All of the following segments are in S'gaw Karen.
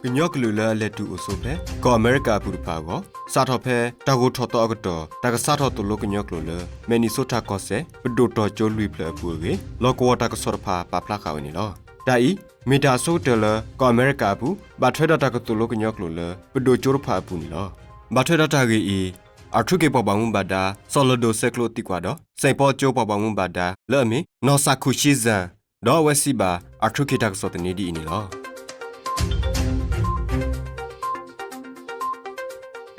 ကညီကလုာ်လၢအလဲၤတုၤအိၣ်ဆိးဖဲ ကီၢ်အမဲရကၤအပူၤတဖၣ်အဂီၢ် စးထီၣ်ဖဲတၢ်ဂိၢ်ထီၣ်သီအကတီၢ် တၢ်ကစးထီၣ်သိၣ်လိကညီကျိာ်လၢ Minnesota ကီၢ်စဲၣ် ပဒိၣ်တီၢ်ကၠိလွံၢ်ဖျၢၣ်အပူၤအဂ့ၢ် လီၢ်ကဝီၤတၢ်ကစီၣ်တဖၣ်ပာ်ဖျါဃာ်ဝဲန့ၣ်လီၤ. တၢ်အံၤ မ့ၢ်တၢ်အဆိကတၢၢ်လၢ ကီၢ်အမဲရကၤအပူၤ ဘၣ်ထွဲဒီးတၢ်ကသိၣ်လိကညီကျိာ်လၢ ပဒိၣ်ကၠိတဖၣ်အပူၤန့ၣ်လီၤ. ဘၣ်ထွဲဒီးတၢ်ဂ့ၢ်အံၤ အၣ်ထရူၣ်က့ၤပှၤဘၣ်မူဘၣ်ဒါ စီၤလၢၢ်ဒိၣ်စဲးကျိးသံကွၢ်ဒီး စ့ၣ်ဖီကၠိပှၤဘၣ်မူဘၣ်ဒါလၢအမ့ၢ် နီၢ်စၢ်ခူၣ်ဆံစၣ် ဒီးအဝဲစံးဘၣ် အၣ်ထရူၣ်က့ၤတၢ်ကစီၣ်သန့ဒ်အံၤန့ၣ်လီၤ.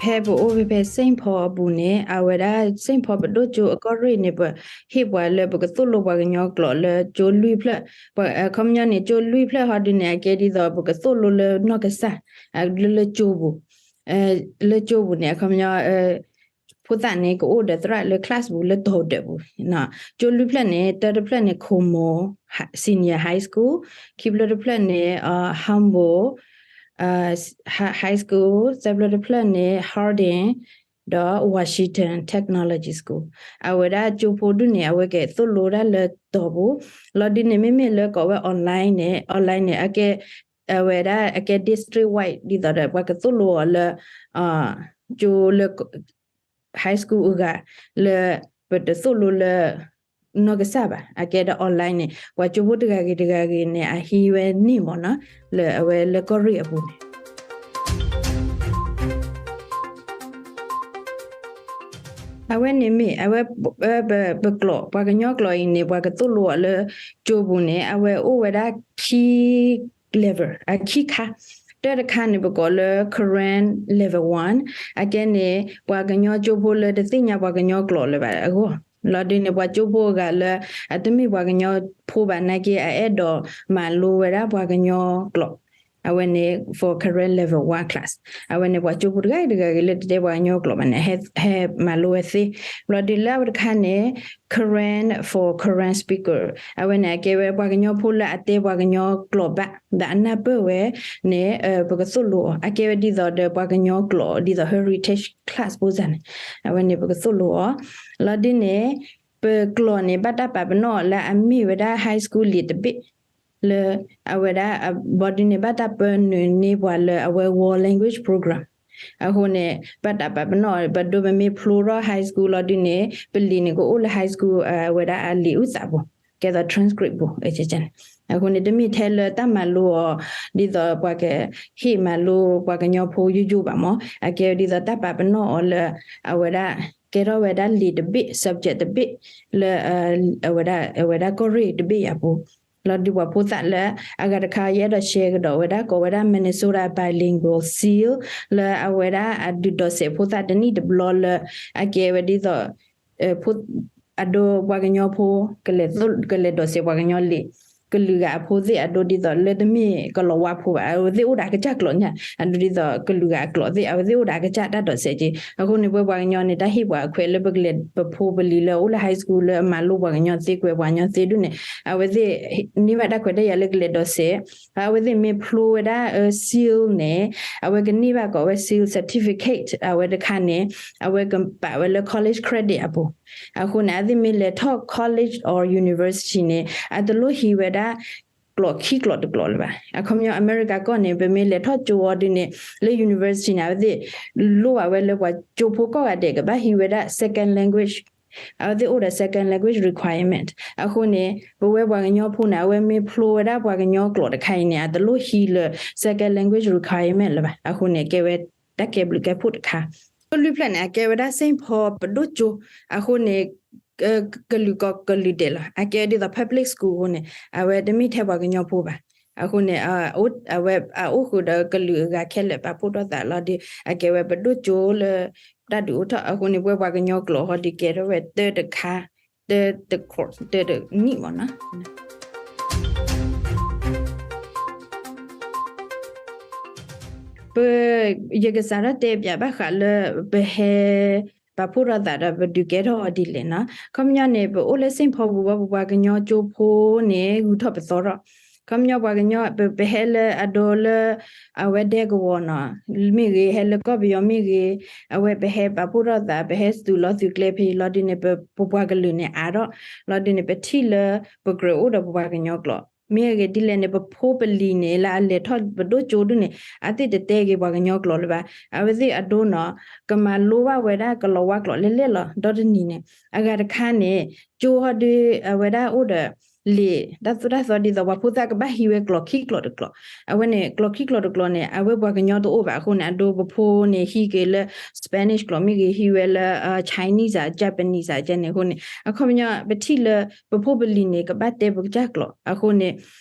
ဖဲပအိၣ်ဖဲဖဲ Saint Paul အပူၤန့ၣ် အဝဲဒၣ် Saint Paul ပဒိၣ်ကၠိအကီၢ်ရ့ၣ်န့ၣ် ပဟ့ၣ်ပှၤလၢပကသိၣ်လိပှၤကညီကျိာ်လၢကၠိလွံၢ်ဖျၢၣ်, အခီပညီန့ၣ် ကၠိလွံၢ်ဖျၢၣ်ဟီဒုန့ၣ် အကဲဒ်သိးပကသိၣ်လိလၢနီၢ်ကစၢ် လၢကၠိပူၤ, လၢကၠိပူၤန့ၣ် အခီပညီ ဖိသၣ်န့ၣ် ကအိၣ်ဒီးသရၣ်လၢ class ပူၤလၢတီၤဒၢးပူၤ, ကၠိလွံၢ်ဖျၢၣ်န့ၣ် တၢတဖျၢၣ်န့ၣ် Como Senior High School, ခံဖျၢၣ်တဖျၢၣ်န့ၣ် Humboldt High School, သၢဖျၢၣ်တဖျၢၣ်န့ၣ် Harding ဒီး Washington Technology School. အဝဲဒၣ်ကၠိဖိဒုန့ၣ် အဝဲကသိၣ်လိဒၣ်လၢတီၤပူၤ, လီၤဒုန့ၣ် မ့မ့ၢ်လၢကိးဝဲ online န့ၣ်, online န့ၣ် အကဲ အဝဲဒၣ်အကဲ district wide ဒ်သိးဒီး ပှၤကသိၣ်လိအီၤလၢ ကၠိလၢ high school အဂၤ လၢပတသိၣ်လိလၢ နီၢ်ကစၢ်ဘၣ်, အကဲဒီး online န့ၣ် ပှၤကၠိဖိတဂၤဂ့ၤတဂၤဂ့ၤန့ၣ် အဟံးဝဲန့ၢ်မ့ၢ်နီၤ, လၢအဝဲလၢကီၢ်ရ့ၣ်အပူၤန့ၣ် အဝဲန့ၣ်မ့ၢ် အဝဲ ပကျိာ် ပှၤကညီကျိာ်အံၤန့ၣ် ပှၤကသိၣ်လိအီၤလၢကၠိပူၤန့ၣ် အဝဲအိၣ်ဝဲဒၣ်ခံ level အခံခါ, တၢတခါန့ၣ် ပကိးလၢ Karen Level one, အကဲန့ၣ် ပှၤကညီကၠိဖိလၢတသ့ၣ်ညါပှၤကညီကျိာ်လၢၤဘၣ်အဂီၢ်, လီၤဒုန့ၣ် ပှၤကၠိဖိအဂၤလၢ အတမ့ၢ်ပှၤကညီဖိဘၣ်နာ်က့ အအဲၣ်ဒိးမၤလိဝဲဒၣ်ပှၤကညီကျိာ်, အဝဲန့ၣ် for Karen Level one class, အဝဲန့ၣ် ပှၤကၠိဖိတဂၤဂ့ၤတဂၤဂ့ၤလၢတတဲပှၤကညီကျိာ်ဘၣ်န့ၣ် ဟဲမၤလိဝဲသ့, လီၤဒုလၢအဝဲတခါန့ၣ် Karen for Karen speaker, အဝဲန့ၣ် အကဲဝဲပှၤကညီဖိလၢအတဲပှၤကညီကျိာ်ဘၣ် ဒီးအနၢ်ပၢၢ်ဝဲန့ၣ် ပကသိၣ်လိအီၤ အကဲဝဲဒ်သိးဒီးပှၤကညီကျိာ် ဒ်သိး heritage class ဖိစၢ်န့ၣ်, အဝဲန့ၣ် ပကသိၣ်လိအီၤ, လီၤဒုန့ၣ် ပကျိာ်န့ၣ် ဘၣ်တၢ်ပာ်ပနီၣ်အီၤလၢအမ့ၢ်ဝဲဒၣ် high school လံာ်တဘ့ၣ် လၢအဝဲဒၣ် ဘီဒုန့ၣ် ဘၣ်တၢ်ပၢနုာ်န့ၢ်ပှၤလၢအဝဲ world language program, အဃိန့ၣ် ဘၣ်တၢ်ပာ်ပနီၣ် ပဒိးပမ့ၢ်ဖျိထီၣ် high school လီၤဒုန့ၣ် ပလံာ်န့ၣ်ကအိၣ်လၢ high school အဝဲဒၣ်အလံာ်အုၣ်သးပူၤ ကဲသိး transcript ပူၤ, အဃိန့ၣ် တမ့ၢ်ထဲလၢတၢ်မၤလိအီၤ ဒ်သိးပှၤကဟ့ၣ်မၤလိပှၤကညီဖိယိယိဘၣ်မး, အကဲဒ်သိးတၢ်ပာ်ပနီၣ်အီၤလၢ အဝဲဒၣ် ကဲထီၣ်ဝဲဒၣ်လံာ်တဘ့ၣ် subject တဘ့ၣ် လၢ အဝဲဒၣ် အဝဲဒၣ်ကီၢ်ရ့ၣ်တဘ့ၣ်အံၤအပူၤ, လီၤဒုပှၤဖိသၣ်လၢ အဂၤတခါ ယအဲၣ်ဒိး share ကဒီးဝဲဒၣ် ကိးဝဲဒၣ် Minnesota Bilingual Seal လၢအဝဲဒၣ်အဒုးဒိးစဲးဖိသၣ်တနံၣ်တဘျီလၢ အကဲဝဲဒ်သိး အဒိပှၤကညီဖိ ကလဲၤဒိးစဲးပှၤကညီလံာ် ကလုာ်ဂၤအဖိသ့ၣ်အဒိဒ်သိးလၢတမ့ၢ်ကလီၤဝါဖိဘၣ် အဝဲသ့ၣ်အိၣ်ဒီးအကစၢ်ကျိာ်ညါ အဒိဒ်သိးကလုာ်ဂၤအကျိာ်သ့ၣ် အဝဲသ့ၣ်အိၣ်ဒီးအကစၢ်တၢ်ဒိးစဲးက့, အဃိန့ၣ် ပဝဲပှၤကညီန့ၣ် တၢ်ဟ့ၣ်ပှၤအခွဲးလၢပကလဲၤပဖိပလံၤလၢအအိၣ်လၢ high school လၢအမၤလိပှၤကညီသ့ ကွဲးပှၤကညီသ့ဒ်န့ၣ် အဝဲသ့ၣ်န့ၢ်ဘၣ်တၢ်ခွဲးတၢ်ယာ်လၢကလဲၤဒိးစဲး, အဝဲသ့ၣ်မ့ၢ်ဖျိဝဲဒၣ် seal န့ၣ် အဝဲကန့ၢ်ဘၣ်ကိးဝဲ seal certificate အဝဲတခါန့ၣ် အဝဲကပာ်ဝဲလၢ college credit အပူၤ, အဃိန့ၣ် အဝဲသ့ၣ်မ့ၢ်လဲၤထီၣ် college or university န့ၣ် အတလိၣ်ဟံးဝဲဒၣ် ကျိာ်ခံကျိာ်တကျိာ်လၢၤဘၣ်. အခီပညီ အမဲရကၤကီၢ်န့ၣ် ပမ့ၢ်လဲၤထီၣ်ကၠိအီၤဒ်န့ၣ် လၢ university န့ၣ် အဝဲသ့ၣ်လိၣ်ဘၣ်ဝဲလၢပှၤကၠိဖိကိးဂၤဒဲး ကဘၣ်ဟံးဝဲဒၣ် second language, အဝဲသ့ၣ်အိၣ်ဒီး second language requirement အဃိန့ၣ် ပဝဲပှၤကညီဖိန့ၣ် အဝဲမ့ၢ်ဖျိဝဲဒၣ်ပှၤကညီကျိာ်တခါအံၤန့ၣ် အတလိၣ်ဟံးလၢ second language requirement လၢၤဘၣ်. အဃိန့ၣ် ကဲဝဲတၢ်ကဲဘျုးကဲဖှိၣ်တခါ, ကၠိလွံၢ်ဖျၢၣ်န့ၣ် အကဲဝဲဒၣ် Saint Paul ပဒိၣ်ကၠိ, အဃိန့ၣ် ကလုာ်ကိးကလုာ်ဒဲးလီၤ. အကဲဒ်သိး public school အဃိန့ၣ် အဝဲတမ့ၢ်ထဲပှၤကညီဖိဘၣ်. အဃိန့ၣ် အဝဲအအိၣ်ဃုာ်ဒီးကလုာ်အဂၤခဲလၢာ် ပာ်ဖှိၣ်ထီၣ်သးလီၤဒီး အကဲဝဲပဒိၣ်ကၠိလၢ တၢ်ဒုးအိၣ်ထီၣ် အဃိန့ၣ် ပဝဲပှၤကညီကျိာ်ဟီဒီး ကဲထီၣ်ဝဲတၢတခါ တၢတ course တၢတနံၣ်မ့ၢ်နီၤ. ပ ယကစးထီၣ်တဲပၠးဘၣ်ဃးလၢ ပဟဲ ပာ်ဖှိၣ်ထီၣ်သးဒီးပဒုးကဲထီၣ်အီၤဒ်လဲၣ်နီၤ. ခီပညီန့ၣ် ပအိၣ်လၢ Saint Paul ပူၤဘၣ် ပပှၤကညီကၠိဖိန့ၣ် ဂုၤထီၣ်ပသီထီၣ်. ခီပညီပှၤကညီ ပ ပဟဲလၢအဒိလၢ အဝဲဒဲကဝီၤနီၤ မ့ၢ်ဂ့ၤ ဟဲလၢကီၢ်ပယီၤမ့ၢ်ဂ့ၤ အဝဲပဟဲပာ်ဖှိၣ်ထီၣ်သး ပဟဲသုးလီၤသုးကျဲဖဲအံၤလီၤဒုန့ၣ် ပ ပပှၤကလုာ်န့ၣ်အါထီၣ် လီၤဒုန့ၣ် ပထံၣ်လၢ ပကြၢးအိၣ်ဒီးပပှၤကညီကျိာ် မ့ၢ်အဂ့ၢ်ဒ်လဲၣ်န့ၣ် ပဖိပလံၤန့ၣ် လၢအလဲၤထီၣ်ပဒိၣ်ကၠိဒုန့ၣ် အသ့ၣ်တတဲက့ၤပှၤကညီကျိာ်လၢၤဘၣ်. အဝဲသ့ၣ်အဒိနီၤ ကမၤလိဘၣ်ဝဲဒၣ်ကလီၤဝါကျိာ်လဲၣ်လဲၣ်လီၤ. ဒီတနံၤန့ၣ် အဂၤတခါန့ၣ် ကၠိဟီဒု အဝဲဒၣ်အိၣ်ဒီး လံာ်တၢ်သိၣ်တၢ်သီဒ်သိး ပှၤဖိသၣ်ကဘၣ်ဟံးဝဲကျိာ်ခံကျိာ်တကျိာ်. အဝဲန့ၣ် ကျိာ်ခံကျိာ်တကျိာ်န့ၣ် အဝဲပှၤကညီတအိၣ်ဘၣ်အဃိန့ၣ် အဒိပဖိန့ၣ် ဟံးက့ၤလၢ Spanish ကျိာ် မ့ၢ်ဂ့ၤ ဟံးဝဲလၢ Chinese ဧါ Japanese ဧါ ကဲန့ၣ်အဃိန့ၣ် အခီပညီ ပထံၣ်လၢ ပဖိပလံၤန့ၣ် ကဘၣ်တဲပကစၢ်ကျိာ်အဃိန့ၣ်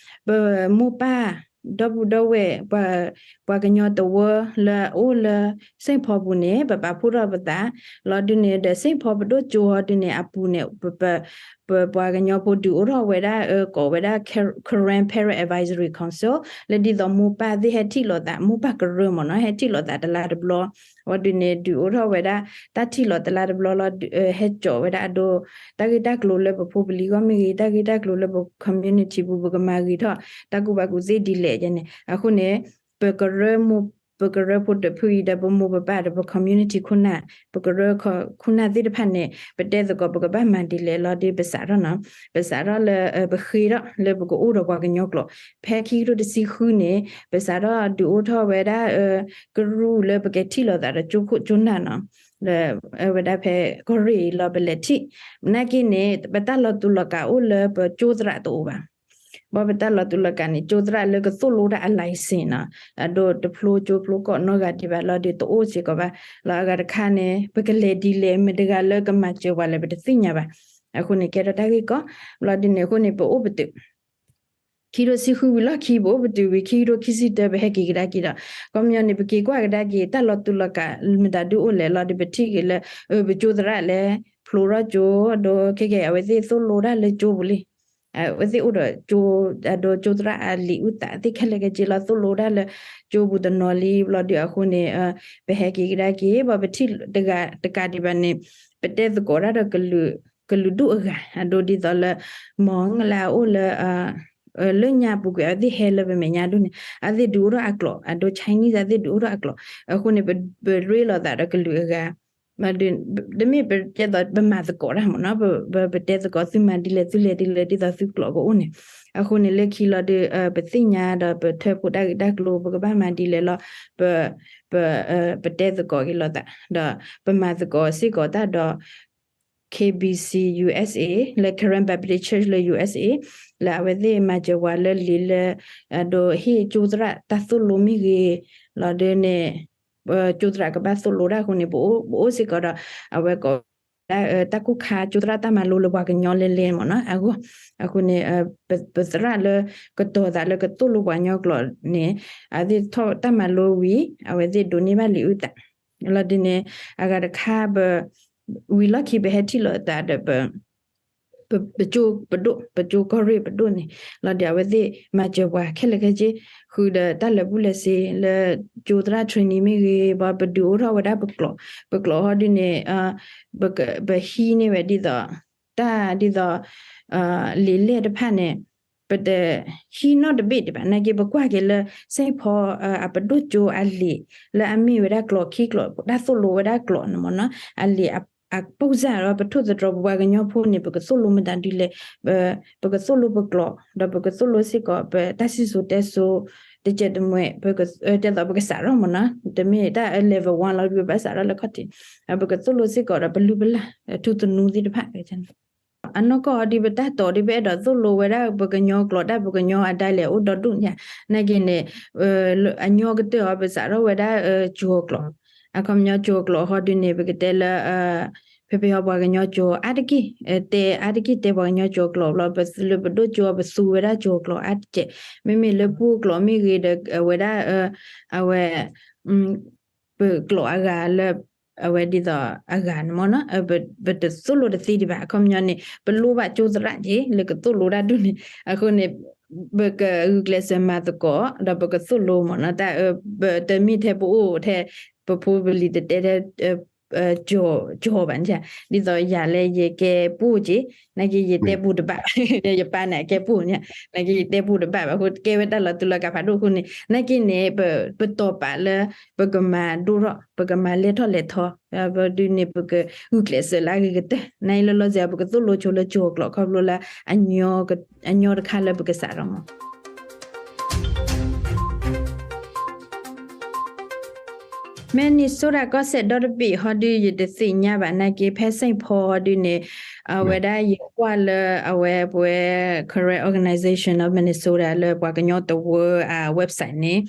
ပမိၢ်ပၢ် ဒီပုၢ်ဒီဝဲၢ် ပှၤကညီတဝၢလၢအအိၣ်လၢ Saint Paul ပူၤန့ၣ် ပပာ်ဖှိၣ်ထီၣ်ပသး လီၤဒုန့ၣ်ဒီး Saint Paul ပဒိၣ်ကၠိဟီဒုန့ၣ် အပူၤန့ၣ် ပ ပပှၤကညီဖိဒုးအိၣ်ထီၣ်ဝဲဒၣ် ကိးဝဲဒၣ် Karen Parent Advisory Council လၢဒ်သိးမိၢ်ပၢ်သ့ၣ်ဟဲထံၣ်လိာ်သး မိၢ်ပၢ်ကရၢမ့ၢ်နီၤ ဟဲထံၣ်လိာ်သးတလါတဘျီ ဝံၤဒုန့ၣ် ဒုးအိၣ်ထီၣ်ဝဲဒၣ် တၢ်ထံၣ်လိာ်တလါတဘျီလီၤ ဟဲစိာ်ဝဲဒၣ်အဒိ တၢ်ဂ့ၢ်တၢ်ကျိၤလၢပဖိပလံၤဂီၢ်မ့ၢ်ဂ့ၤ တၢ်ဂ့ၢ်တၢ်ကျိၤလၢပ community ပူၤ ပကမၤဂ့ၤထီၣ် တၢ်ကူၣ်ဘၣ်ကူၣ်သ့ဒ်လဲၣ်န့ၣ် အဃိန့ၣ် ပကရၢမိၢ် ပကရၢဖိတဖုအံၤဒီးပမိၢ်ပပၢ်ဒီးပ community ခိၣ်နၢ် ပကရၢခိၣ်နၢ်သ့ၣ်တဖၣ်န့ၣ် ပတဲသကိးပကဘၣ်မၤဒ်လဲၣ်လီၤဒ်ပစးထီၣ်နီၤ ပစးထီၣ်လၢ ပဃ့ထီၣ်လၢပကအိၣ်ဒီးပှၤကညီကျိာ် ဖဲခံကထိတဆံဃုန့ၣ် ပစးထီၣ်ဒုးအိၣ်ထီၣ်ဝဲဒၣ် ကရူၢ်လၢပကထံၣ်လိာ်သးဒီးကၠိခိၣ်ကၠိနၢ်နီၤ လၢ ဝဲဒၣ်ဖဲကီၢ်ရ့ၣ်အံၤလီၤ ပလဲၤထံၣ် နာ်က့န့ၣ် ပတၢ်လီၤတူာ်လီၤကာ်အိၣ်လၢပကၠိသရၣ်တအိၣ်ဘၣ် ဘၣ်ပတၢ်လီၤတူာ်လီၤကာ်န့ၣ် ကၠိသရၣ်လၢကသိၣ်လိတၢ်အ license နီၤ အဒိတဖျိကၠိဖျိကီၢ်နီတဂၤဒံးဘၣ်လီၤဒီးတအိၣ်စ့ၢ်ကီးဘၣ် လီၤအဂၤတခါန့ၣ် ပကလဲၤဒ်လဲၣ် မတၤတဂၤလၢကမၤစၢၤပှၤလဲၣ် ပတသ့ၣ်ညါဘၣ် အဃိန့ၣ် ကဲထီၣ်တၢ်ဂ့ၢ်ကီ ဘျီဒ်န့ၣ်အဃိန့ၣ် ပအိၣ်ပတုာ် ခံကထိဆံဃုဝံၤလီၢ်ခံ ပအိၣ်ပတုာ်ဝံၤ ခံကထိခံဆံတၢ ပဟဲက့ၤကဒါက့ၤဒီး ခီပညီန့ၣ် ပက့ၤကွၢ်ကဒါက့ၤ တၢ်လီၤတူာ်လီၤကာ် မတၤဒုအိၣ်လဲၣ်လီၤဒီး ပထံၣ်က့ၤလၢ ပကၠိသရၣ်လဲၤ ဖျိထီၣ်ကၠိ ဒီးခဲကဲ အဝဲသ့ၣ်သိၣ်လိတၢ်လၢကၠိပူၤလံ အဝဲသ့ၣ်အိၣ်ဒီးကၠိ အဒိကၠိသရၣ်အလံာ်အုၣ်သးသ့ၣ်ခဲလၢာ်ခဲဆ့လီၤ သိၣ်လိတၢ်လၢကၠိပူၤတနီၤလံ ဘျီဒုးအဃိန့ၣ် ပဟဲက့ၤကဒါက့ၤ ဘၣ်ပထံၣ်တဂၤတကးဒံးဘၣ်န့ၣ် ပတဲသကိးတၢ်ဒီး ကလုာ်ဒူၣ်အဂၤ အဒိဒ်သိးလၢ မီၢ်ငလၢ်အိၣ်လၢ လၢညါပူၤကွံာ် အဝဲသ့ၣ်ဟဲလၢပမဲာ်ညါဒိၣ်န့ၣ် အဝဲသ့ၣ်ဒုးအိၣ်ထီၣ်အကျိာ် အဒိ Chinese အဝဲသ့ၣ်ဒုးအိၣ်ထီၣ်အကျိာ် အဃိန့ၣ် ပရ့လိာ်သးဒီးကလုာ်အဂၤ တမ့ၢ်ပတဲသိးပမၤသကိးတၢ်မ့ၢ်နီၤ ပတဲသကိးသုမၤဒ်လဲၣ်သုလဲၤဒ်လဲၣ်ဒ်သိးသုကျိာ်ကအိၣ်န့ၣ် အဃိန့ၣ်လၢခံလီၤဒီး ပသ့ၣ်ညါဒီးပထၢဖှိၣ်တၢ်ဂ့ၢ်တၢ်ကျိၤ ပကဘၣ်မၤဒ်လဲၣ်လီၤ ပ ပတဲသကိးက့ၤလိာ်သး ဒီးပမၤသကိးစ့ၢ်ကီးတၢ်ဒီး K B C U S A လၢ Karen Baptist Church လၢ U S A လၢအဝဲသ့ၣ်မၤစၢၤပှၤလၢလံာ်လၢ အဒိဟ့ၣ်ကၠိသရၣ်တၢ်သိၣ်လိမ့ၢ်ဂ့ၤ လီၤဒုးန့ၣ် ကၠိသရၣ်ကဘၣ်သိၣ်လိတၢ်အဃိန့ၣ် ပအိၣ်စ့ၢ်ကီးဒီး အဝဲကိးဝဲဒၣ် တၢ်ကိၢ်ခါကၠိသရၣ်တၢ်မၤလိလၢပှၤကညီလဲၣ်လဲၣ်မ့ၢ်နီၤ အဂီၢ် အဃိန့ၣ် ပသရၣ်လၢကတီၤသးလၢကသိၣ်လိပှၤကညီကျိာ်န့ၣ် အဝဲသ့ၣ်ထီၣ်တၢ်မၤလိဝံၤ အဝဲသ့ၣ်ဒိးန့ၢ်ဘၣ်လံာ်အုၣ်သး လီၤဒုးန့ၣ် အဂၤတခါပ ဝံၤလီၢ်ခံပဟဲထံၣ်လိာ်သးဒီး ပ ပကၠိပဒိၣ် ပကၠိကီၢ်ရ့ၣ်ပဒိၣ်န့ၣ် လီၤဒီးအဝဲသ့ၣ်မၤစၢၤပှၤခဲလၢာ်ခဲဆ့ ဃုာ်ဒီးတၢ်လၢာ်ဘူၣ်လၢာ်စ့လၢ ကၠိသရၣ် training မ့ၢ်ဂ့ၤ ဘၣ်ပဒုးအိၣ်ထီၣ်ဝဲဒၣ်ပကျိာ် ပကျိာ်ဟီဒုးန့ၣ် ပဟံးန့ၢ်ဝဲဒ်သိး တၢ်ဒ်သိး လံာ်လဲၢ်တဖၣ်န့ၣ် ပတဟံးနီတဘ့ၣ်ဒံးဘၣ် နာ်က့ပကွၢ်က့ၤလၢ Saint Paul အပဒိၣ်ကၠိအလံာ် လၢအမ့ၢ်ဝဲဒၣ်ကျိာ်ခံကျိာ် တၢ်သိၣ်လိဝဲဒၣ်ကျိာ်န့ၣ်မ့ၢ်နီၤ အလံာ်အ အပိၢ်စၢ်ဒီး ပထိၣ်သတြီၤပပှၤကညီဖိန့ၣ် ပကသိၣ်လိမတၤဒ်လဲၣ် ပကသိၣ်လိပကျိာ် ဒီးပကသိၣ်လိစ့ၢ်ကီး ပတၢ်စံၣ်စိၤတဲစိၤ တကဲးတမှဲၤ တဲသိးပကစးထီၣ်မ့ၢ်နီၤ တမ့ၢ်တၢ် level one လီၤ ပဘၣ်စးထီၣ်လၢခီၣ်ထံး ပကသိၣ်လိစ့ၢ်ကီးဒီးပလုၢ်ပလၢ် ထူသနူသ့ၣ်တဖၣ် အနီၢ်ကီၢ်အီၤဒ်ပတၢ်တိာ်ဒ်ပအဲၣ်ဒိးသိၣ်လိဝဲဒၣ် ပကညီကျိာ်တၢ်ပကညီအဒါလဲၣ်အိၣ်ဒီဒူၣ်ညါ နာ်က့န့ၣ် အညီကတၢၢ်အီၤ ပစးထီၣ်ဝဲဒၣ် ကၠိၤကျိာ် အခီပညီကၠိၤကျိာ်ဟီဒုးန့ၣ် ပကတဲလၢ ဖဲဖဲဟီပှၤကညီကၠိၤအါတက့ၢ် တဲအါတက့ၢ်တဲပှၤကညီကၠိၤကျိာ်ဘျီ ပလၢပဒိၣ်ကၠိၤအီၤ ပသူဝဲဒၣ်ကၠိၤကျိာ်အါတက့ၢ် မ့မ့ၢ်လၢပှိၢ်ကျိာ်မ့ၢ်ဂ့ၤဒီး အဝဲဒၣ် အဝဲ ပကျိာ်အဂၤလၢ အဝဲဒ်သိးအဂၤန့ၣ်မ့ၢ်နီၤ ပတသိၣ်လိတသ့ဒံးဘၣ် အခီပညီန့ၣ် ပလိၣ်ဘၣ်ကၠိသရၣ်က့ၤ လၢကသိၣ်လိတၢ်ဒိၣ်န့ၣ် အဃိန့ၣ် ပကဂုာ်ကျဲးစၢးမၤသကိး ဒီးပကသိၣ်လိမ့ၢ်နီၤ တၢ် ပတမ့ၢ်ထဲပအိၣ်ထဲ ပဖိပလံၤတတဲထဲ ကၠီၤဘၣ်န့ၣ်, ဒ်သိးယၤလၢယကဲပူၣ်က့ၤ, နာ်က့ယတဲပူတဘၣ်, ယပၢ်န့ၣ်အကဲပူၣ်န့ၣ်, နာ်က့ယတဲပူတဘၣ်ဘၣ်အဃိ ကဲဝဲတၢ်လီၤတူာ်လီၤကာ်ဖးဒိၣ်အဃိန့ၣ်, နာ်က့န့ၣ် ပတီၢ်ပာ်လၢ ပကမၤဒိၣ်ထီၣ် ပကမၤလဲၢ်ထီၣ်လဲၤထီ, ဘၣ်ဒုန့ၣ် ပကဂုာ်ကျဲးစၢးလၢအဂ့ၤကတၢၢ်, နာ်အံၤလၢလီၤစဲး ပကသိၣ်လိဆိလၢကၠီၤကျိာ်ခီဖျိလၢ အညီတခါလၢပကစးထီၣ်မး Minnesota ကီၢ်စဲၣ်ဒီတဘ့ၣ်ဟီဒု ယတသ့ၣ်ညါဘၣ်နာ်က့ ဖဲ Saint Paul ဟီဒုန့ၣ်, အဝဲဒၣ်ယကွၢ်လၢအဝဲပဝဲ Karen Organization of Minnesota လၢပှၤကညီတဝၢအ website န့ၣ်,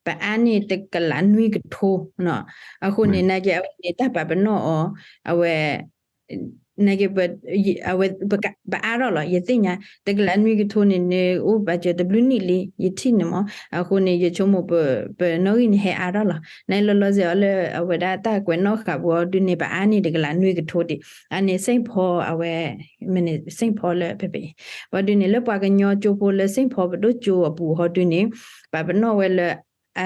ပအါန့ၢ်တကလးနွံကထိ, အဃိန့ၣ် နာ်က့အဝဲန့ၣ်တၢ်ပာ်ပနီၣ်အီၤ, အဝဲ နာ်က့ အဝဲ ပအါထီၣ်လီၤ ယသ့ၣ်ညါ တကလးနွံကထိန့ၣ်န့ၣ် အိၣ်ဘၣ်စၢၤတဘျုးနံၣ်လံ ယထံၣ်န့ၣ်မး, အဃိန့ၣ် ယဆိကမိၣ်ပ ပနီၣ်ဂံၢ်န့ၣ်ဟဲအါထီၣ်လီၤ, နာ်လီၤလီၤစဲးအီၤလၢအဝဲဒၣ်တၢ်ကွဲးနီၣ်ဃာ်ပူၤဟီဒုန့ၣ် ပအါန့ၢ်တကလးနွံကထိဒံး, အန့ၣ် Saint Paul အဝဲ Saint Paul လၢဖဲဖဲအံၤ, ဘၣ်ဒုန့ၣ် လၢပှၤကညီကၠိဖိလၢ Saint Paul ပဒိၣ်ကၠိအပူၤဟီဒုန့ၣ်, ပာ်ပနီၣ်ဝဲလၢ အ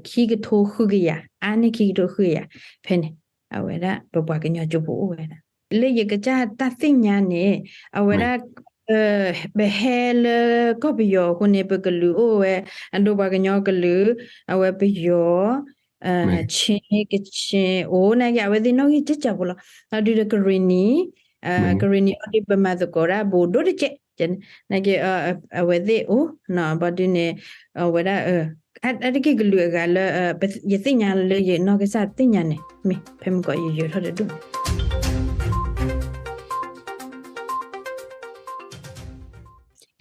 ခံကထိဃုကယၤ, အါန့ၢ်ခံကထိဃုကယၤ, ဖဲန့ၣ် အဝဲဒၣ်ပပှၤကညီကၠိဖိအိၣ်ဝဲဒၣ်, လၢယကစၢ်တၢ်သ့ၣ်ညါန့ၣ်, အဝဲဒၣ် ပဟဲလၢကီၢ်ပယီၤအဃိန့ၣ် ပကလုာ်အိၣ်ဝဲ, အဒိပှၤကညီကလုာ်, အဝဲပယီၤ, ခ့ၣ်, ကချ့ၣ်, အိၣ်နာ်က့ အဝဲသ့ၣ်နီၣ်ဂံၢ်ကဲကၠီဖိလီၤ, အဒုဒီးကရ့ၣ်နံၤ, ကရ့ၣ်နံၤအီၤဒု ပမၤသကိးဒၣ်ဘူးဒိၣ်တကဲး, နာ်က့ အဝဲသ့ၣ်အိၣ်, ဘၣ်ဒုန့ၣ်, အဝဲဒၣ် အါတက့ၢ်ကလုာ်အဂၤလၢ ယသ့ၣ်ညါလၢယနီၢ်ကစၢ်သ့ၣ်ညါန့ၣ် မ့ၢ်ဖဲမုၢ်ကီးယယၢၤထီၣ်တဒိၣ်န့ၣ်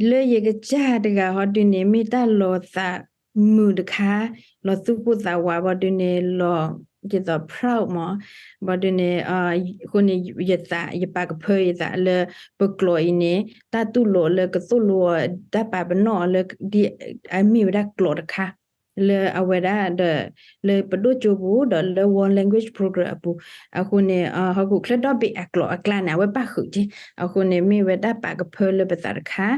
လၢယကစၢ်တဂၤဟီဒုန့ၣ် မ့ၢ်တၢ်လီၤသးမုာ်တခါ, လီၤသူၣ်ပိၢ်သးဝးဘၣ်ဒုန့ၣ် လီၤ ဒ်သိး proud မး, ဘၣ်ဒုန့ၣ်, အဃိန့ၣ် ယသး ယပာ်ကဖၢယသးလၢ ပကျိာ်အံၤန့ၣ် တၢ်တူၢ်လိာ်လၢကသိၣ်လိအီၤ တၢ်ပာ်ပနီၣ်အီၤလၢ ဒ်အမ့ၢ်ဝဲဒၣ်ကျိာ်တခါ လၢအဝဲဒၣ်ဒီး လၢပဒိၣ်ကၠိပူၤ ဒီးလၢ World Language Program အပူၤ, အဃိန့ၣ် ဟီၣ်ခိၣ်ချၢဒီဘ့ၣ်အကျိာ်အကျါန့ၣ် အဝဲပၣ်ဃုာ်က့ၤ, အဃိန့ၣ် မ့ၢ်ဝဲဒၣ်ပာ်ကဖၢလၢပသးတခါ,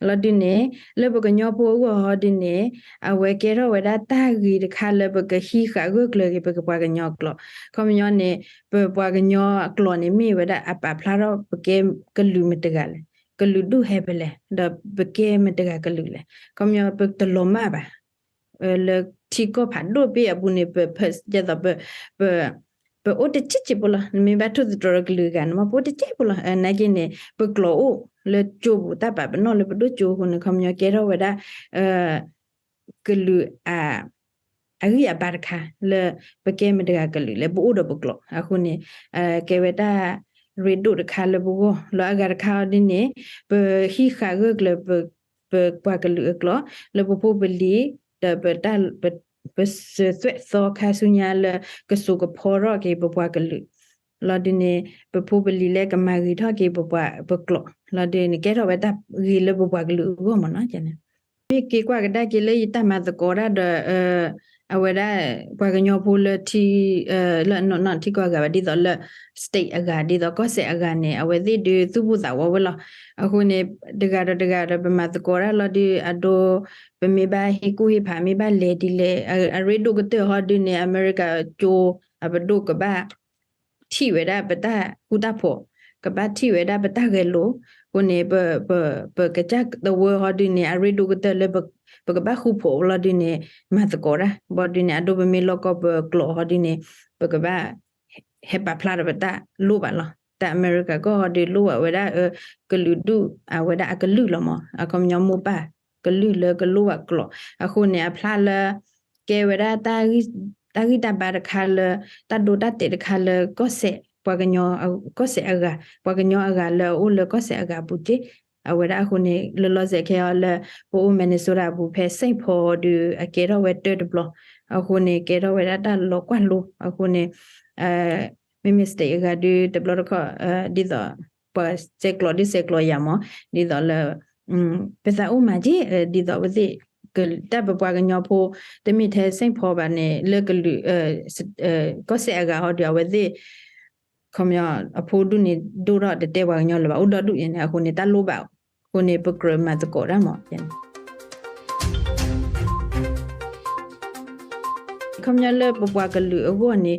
လီၤဒုန့ၣ် လၢပကညီဖိအဂီၢ်ဟီဒုန့ၣ် အဝဲကဲထီၣ်ဝဲဒၣ်တၢ်ဂ့ၤတခါလၢပကဟံးဃာ်ဂၢၢ်ကျၢၤက့ၤ ပကပှၤကညီကျိာ်, ခီပညီန့ၣ် ပပှၤကညီအကျိာ်န့ၣ် မ့ၢ်ဝဲဒၣ်အပာ်ဖျါထီၣ်ပကဲကလုာ်မတၤတဂၤလဲၣ်, ကလုာ်ဒူၣ်ဟဲဖဲလဲၣ်, ဒီးပကဲမတၤတဂၤကလုာ်လဲၣ်, ခီပညီပတလီၤမၢ်ဘၣ် လၢထံကီၢ်ဖးဒိၣ်ဘ့ၣ်အပူၤန့ၣ် ပ ဒ်သိး ပ ပအိၣ်တစဲးဖိလီၤ, နမ့ၢ်ဘၣ်ထိၣ်သတြီၤကလုာ်ဂၤန့ၣ်မ့ၢ် ပအိၣ်တစဲးဖိလီၤ, နာ်က့န့ၣ် ပကျိာ်အိၣ်လၢကၠိပူၤ တၢ်ပာ်ပနီၣ်လၢပဒိၣ်ကၠိအဃိန့ၣ် ခီပညီကဲထီၣ်ဝဲဒၣ် ကလုာ် အဂံၢ်အဘါတခါ လၢပကဲမတၤတဂၤကလုာ်လဲၣ် ပအိၣ်ဒီးပကျိာ်, အဃိန့ၣ် ကဲဝဲတၢ်ရ့ဒိၣ်တခါလၢပဂီၢ်, လၢအဂၤတခါအီၤဒ်န့ၣ် ပဟံးဃာ်ဂၢၢ်ကျၢၤ ပပှၤကလုာ်အကျိာ် လၢပဖိပလံၤ ဒီး ပစၢၤသွဲၣ်သီခါဆူညါလၢကစိာ်ကဖီထီၣ်က့ၤပပှၤကလုာ်, လီၤဒုန့ၣ် ပဖိပလံၤလၢကမၤဂ့ၤထီၣ်က့ၤပပှၤပကျိာ်, လီၤဒုန့ၣ် ကဲထီၣ်ဝဲတၢ်ဂ့ၤလၢပပှၤကလုာ်အဂီၢ်မ့ၢ်နီၤ, မ့ၢ်က့ၤကွၢ်ကဒါက့ၤလၢယတၢ်မၤသကိးတၢ်ဒီး အဝဲဒၣ် ပှၤကညီဖိလၢထံ လၢနီၢ်နီၢ်ထံကီၢ်အဂၤဘၣ် ဒ်သိးလၢ state အဂၤ ဒ်သိးကီၢ်စဲၣ်အဂၤန့ၣ် အဝဲသ့ၣ်ဒုးသူၣ်ပိၢ်သးဝးဝဲလီၤ. အဃိန့ၣ် တဂၤဒီးတဂၤဒီး ပမၤသကိးတၢ်လီၤဒုး အဒိ ပမ့ၢ်ဘၣ်ဟ့ၣ်ကူၣ်ဟ့ၣ်ဖး မ့ၢ်ဘၣ်လဲၤဒ်လဲၣ် အရ့ဒိၣ်ကတၢၢ်ဟီဒုးန့ၣ် အမဲရကၤကၠိ အပဒိၣ်ကဘၣ် ထံၣ်ဝဲဒၣ်ပတၢ်ဃူတၢ်ဖိး, ကဘၣ်ထံၣ်ဝဲဒၣ်ပတၢ်ဂဲၤလိာ်, အဃိန့ၣ် ပ ပ ပကစၢ်သဝီဟီဒုးန့ၣ် အရ့ဒိၣ်ကတၢၢ်လၢ ပကဘၣ်ဃူဖိးလီၤဒုးန့ၣ် မၤသကိးတၢ် ဘၣ်ဒုးန့ၣ် အဒိပမ့ၢ်လိၣ်ကီၢ်ပကျိာ်ဟီဒုးန့ၣ် ပကဘၣ် ဟဲပာ်ဖျါဒီးပတၢ်လိၣ်ဘၣ်လီၤ. တၢ်အမဲရကၤကီၢ်ဟီဒုးလိၣ်ဘၣ်ဝဲဒၣ် ကလုာ်ဒူၣ် အဝဲဒၣ်အကလုာ်လီၤမး, အခီပညီမိၢ်ပၢ်ကလုာ်လၢကလိၣ်ဘၣ်ကျိာ်, အဃိန့ၣ် အဖျါလၢ ကဲဝဲဒၣ် တၢ်ဂံၢ်တၢ်ဘါတခါလၢ တၢ်ဒိတၢ်တဲာ်တခါလၢ ကီၢ်စဲၣ် ပှၤကညီ ကီၢ်စဲၣ်အဂၤ ပှၤကညီအဂၤလၢအအိၣ်လၢကီၢ်စဲၣ်အဂၤအပူၤက့ အဝဲဒၣ်အဃိန့ၣ် လၢလီၤစဲးခဲအံၤလၢ ပအိၣ် Minnesota အပူၤဖဲ Saint Paul ဒီး အကဲထီၣ်ဝဲတၢ်တဘျီ, အဃိန့ၣ် ကဲထီၣ်ဝဲဒၣ်တၢ်လီၤကွၢ်လိ အဃိန့ၣ် မ့မ့ၢ် state အဂၤဒုး တဘျီတခီၣ် ဒ်သိး ပှၤစဲးကျိးဒုးစဲးကျိးယၤမး ဒ်သိးလၢ ပသးအိၣ်မၤက့ ဒ်သိးအဝဲသ့ၣ် တၢ်ပပှၤကညီဖိ တမ့ၢ်ထဲ Saint Paul ဘၣ်န့ၣ် လၢကလုာ် ကီၢ်စဲၣ်အဂၤဟီဒီး အဝဲသ့ၣ် ခီပညီ အဖိဒူၣ်န့ၣ် ဒိၣ်ထီၣ်တတဲပှၤကညီလၢၤဘၣ် အိၣ်ဒီဒူၣ်အံၤန့ၣ် အဃိန့ၣ် တၢ်လိၣ်ဘၣ်အဃိန့ၣ် ပကြၢးမၤသကိးတၢ်မး ခီပညီလၢပပှၤကလုာ်အဂီၢ်န့ၣ်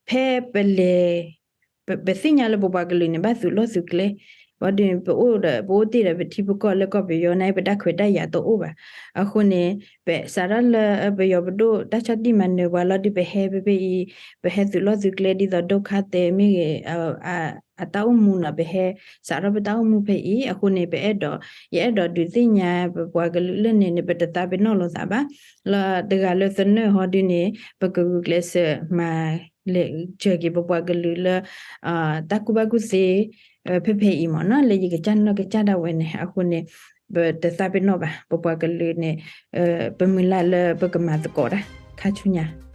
ဖဲပလဲၤ ပသ့ၣ်ညါလၢပပှၤကလုာ်န့ၣ် ဘၣ်သုးလီၢ်သုးကျဲ, ဘၣ်ဒီး ပအိၣ်ဒီး ပအိၣ်တ့ၢ်ဒီးပထံပကီၢ်လၢကီၢ်ပယီၤန့ၣ် ပတၢ်ခွဲးတၢ်ယာ်တအိၣ်ဘၣ်. အဃိန့ၣ် ပစးထီၣ်လၢပယီၤပဒိၣ်တၢ်ဆီၣ်တံၢ်မၤနၢၤပှၤလီၤဒီး ပဟဲဖဲဖဲအံၤ, ပဟဲသုးလီၢ်သုးကျဲဒ်သိး ဒုက္ခသည် မ့ၢ်ဂ့ၤ အတၢ်အိၣ်မူနီၤ, ပဟဲစးထီၣ်ပတၢ်အိၣ်မူဖဲအံၤ. အဃိန့ၣ် ပအဲၣ်ဒိး ယအဲၣ်ဒိးဒုးသ့ၣ်ညါပပှၤကလုာ်လၢန့ၣ်န့ၣ် ပတသးပ့ၤနီၣ်လိာ်သးဘၣ်. လၢတဂၤလၢသနၢၣ်ဟီဒုန့ၣ် ပကဂုာ်ကျဲးစၢးမၤလဲၤစၢၤက့ၤပပှၤကလုာ်လၢ တၢ်ကူၣ်ဘၣ်ကူၣ်သ့ ဖဲဖဲအံၤမ့ၢ်နီၤ, လၢယကစၢ်နီၢ်ကစၢ်ဒၣ်ဝဲန့ၣ်. အဃိန့ၣ် ပတသးပ့ၤနီၣ်ဘၣ် ပပှၤကလုာ်န့ၣ်, ပမုၢ်လၢ်လၢပကမၤသကိးတၢ် ခါဆူညါ